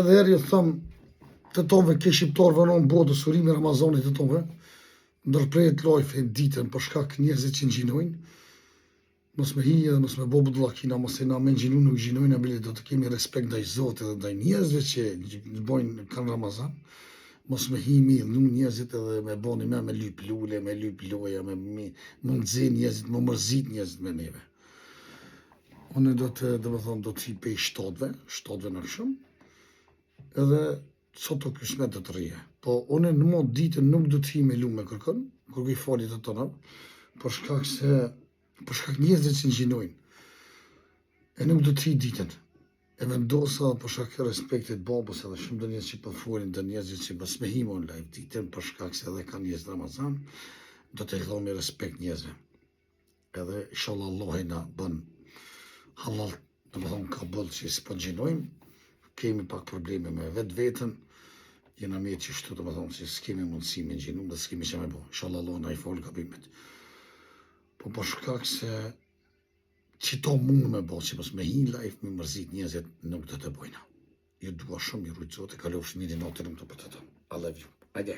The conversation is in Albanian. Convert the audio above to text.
Edhe herë ju them të tonëve ke shqiptarëve në botës urimi Ramazanit të tonëve, ndërprehet live ditën për shkak njerëzit që ngjinojnë, mos me hi edhe mos me bo budallakina, mos e na me ngjinu nuk ngjinojnë, bile do të kemi respekt ndaj Zotit dhe ndaj njerëzve që bojnë kanë Ramazan, mos me hi mi idhnu njerëzit edhe me bo një me me lyp lule, me lyp loja, me, me, me nxeh njerëzit, me mërzit njerëzit me neve. Unë do të, do të thonë, do të hi pej shtatëve, shtatëve në shumë, edhe sot të kysmet do të rrije. Po, unë në mod ditën nuk do të hi me lu me kërkën, kërkoj falje të tëna, për shkak se, për shkak njerëzit që ngjinojnë. E nuk do të hi ditën. E vendosa për shkak të respektit babës edhe shumë të njerëz që po folin, të njerëzit që mos me hi më në live ditën, për shkak se edhe kanë njerëz Ramazan, do të dhomi respekt njerëzve. Edhe inshallah Allahi na bën halal, do të thonë kabul që s'po gjinojmë, kemi pak probleme me vetë vetën, jena mirë që shtu, do të thonë që s'kemi mundësi me gjinu dhe s'kemi që me bo. Inshallah Allah na i fol gabimet. Po për shkak se që to mund me bo, që mos me hi live me mërzit njerëzit nuk do të bojna. Ju dua shumë, ju rujtë Zoti, kalofsh mirë natën të për të të. I love you. Ajde.